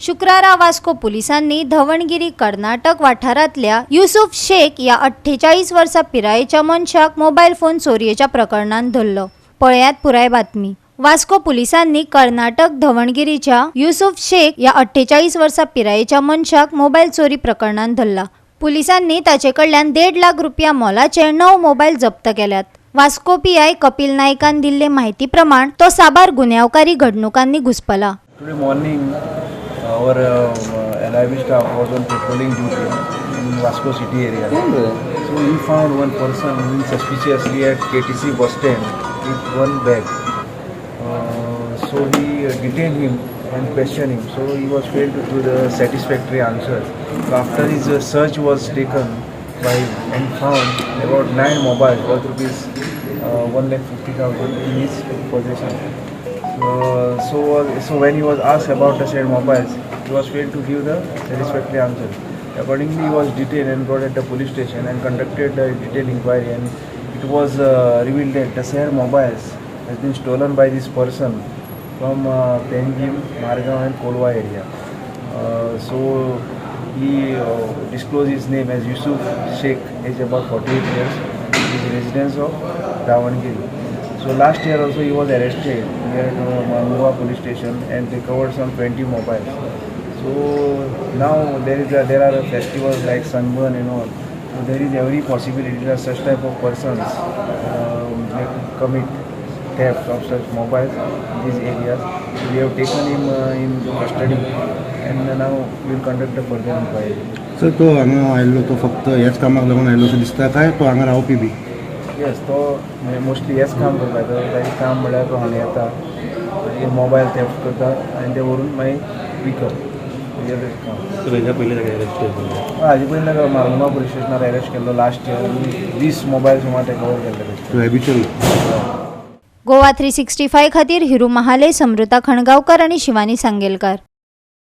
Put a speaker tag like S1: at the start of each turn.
S1: शुक्रारा वास्को पुलिसांनी धवणगिरी कर्नाटक वाठारांतल्या युसुफ शेख ह्या 48 वर्सां पिरायेच्या मनशाक मोबायल फोन चोरयेच्या प्रकरणांत धरलो. पळयात पुराय बातमी. वास्को पुलिसांनी कर्नाटक धवणगिरीच्या युसुफ शेख ह्या 48 वर्सां पिरायेच्या मनशाक मोबायल चोरी प्रकरणांत धरला. पुलिसांनी ताचे कडल्यान 1.5 लाख रुपया मोलाचे णव मोबायल जप्त केल्यात. वास्को पीआय कपिल नायकान दिल्ले माहिती प्रमाण तो साबार गुन्यांवकारी घडणुकांनी घुसपला.
S2: Today morning, our LIB staff was on patrolling duty in Vasco city area. So he found one person moving suspiciously at KTC bus stand with one bag. So he detained him and questioned him. So he was failed to give the satisfactory answer. So after his search was taken by him and found about nine mobiles worth rupees 1,50,000 in his possession. So when he was asked about the said mobiles, he was failed to give the satisfactory answer. Accordingly, he was detained and brought at the police station and conducted a detailed inquiry. And it was revealed that the said mobiles has been stolen by this person from Pengim, Margao and Kolwa area. So he disclosed his name as Yusuf Sheikh, age about 48 years, he is residence of Davangere. So last year also he was arrested near Marmugao police station and recovered some 20 mobiles. So now there are festivals like Sunburn and all. So there is every possibility that such type of persons may commit theft of such mobiles in these areas. So we have taken him in custody and now we will conduct the further inquiry.
S3: Sir, तो हांगा आयल्लो तो फक्त ह्याच कामाक लागून आयल्लो असो दिसता काय तो हांगा रावपी बी?
S2: येस, तो मोस्टली हेच काम करता. तो ताजें काम म्हणल्यार तो हांगा येता, मागीर मोबायल थेफ्ट करता आनी ते व्हरून मागीर विकप, हेजें तेजें काम.
S4: सर, हेज्या पयलीं ताका अरेस्ट केल्लो?
S2: हाजे पयलीं ताका मार्मुगांव पुलीस स्टेशनार अरेस्ट केल्लो लास्ट इयर आनी 20 मोबायल सुमार रिकवर केल्ले तेजे.
S3: तो हॅबिच्युअल.
S1: गोवा 365 खातीर हिरू महाले, समृता खणगावकर आणि शिवानी सांगेलकार.